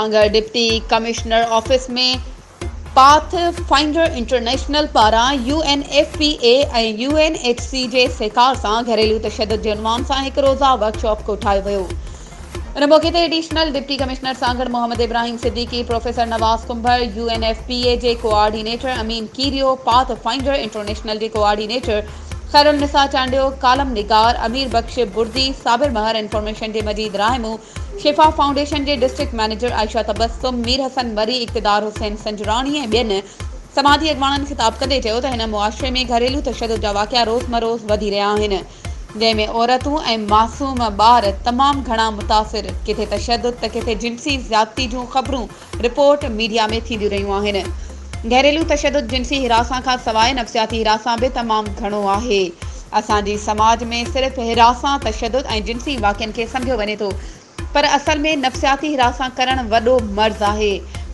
Sanghar deputy commissioner office ۾ path finder international پاران U N F P A ۽ U N H C جي سهڪار سان گهريلو تشدد جي عنوان سان هڪ روزه ورڪشاپ ڪوٺايو ويو. ان موقعي تي additional deputy commissioner Sanghar Muhammad Ibrahim Siddiqui, professor Nawaz Kumbhar, U N F P A جي coordinator Amin Kerio, path finder international جي ڪوآرڊينيٽر خيرالنساء چانڊيو، ڪالم نگار امير بخش بردي، صابر مهر انفارميشن جي مجيد راهمون، شفا فائونڊيشن جي ڊسٽرڪٽ مئنيجر عائشه تبسم، مير حسن مري، اقتدار حسين سنجراڻي ۽ ٻين سماجي اڳواڻن خطاب ڪندي چيو ته هن معاشري ۾ گهريلو تشدد جا واقعا روز مروز وڌي رهيا آهن جنهن ۾ عورتون ۽ معصوم ٻار تمام گهڻا متاثر ڪٿي تشدد ته ڪٿي جنسي زيادتي جون خبرون رپورٽ ميڊيا ۾ ٿينديون رهيون آهن. گهريلو تشدد جنسي هراسان کان سواء نفسياتي هراسان به تمام گهڻو آهي. اسان جي سماج ۾ صرف هراسان، تشدد ۽ جنسي واقعن کي سمجهيو وڃي ٿو پر اصل ۾ نفسياتي هراسان ڪرڻ وڏو مرض آهي.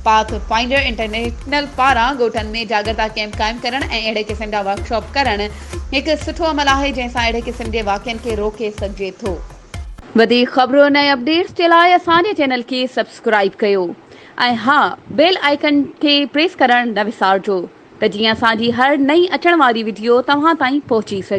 پاٿ فائنڊر انٽرنيشنل پاران ڳوٺن ۾ جاڳرتا ڪئمپ قائم ڪرڻ ۽ اهڙي قسم جا ورڪشاپ ڪرڻ هڪ سٺو عمل آهي جنهن سان اهڙي قسم جي واقعن کي روڪي سگهجي ٿو. وڌيڪ خبرن ۽ اپڊيٽس جي لاء اسان جي چينل کي سبسڪرائيب ڪيو ۽ ها بيل آئيڪن کي پريس ڪرڻ نه وسارجو ته جيئن اسان جي هر نئين اچڻ واري وڊيو توهان تائين پهچي سگهي.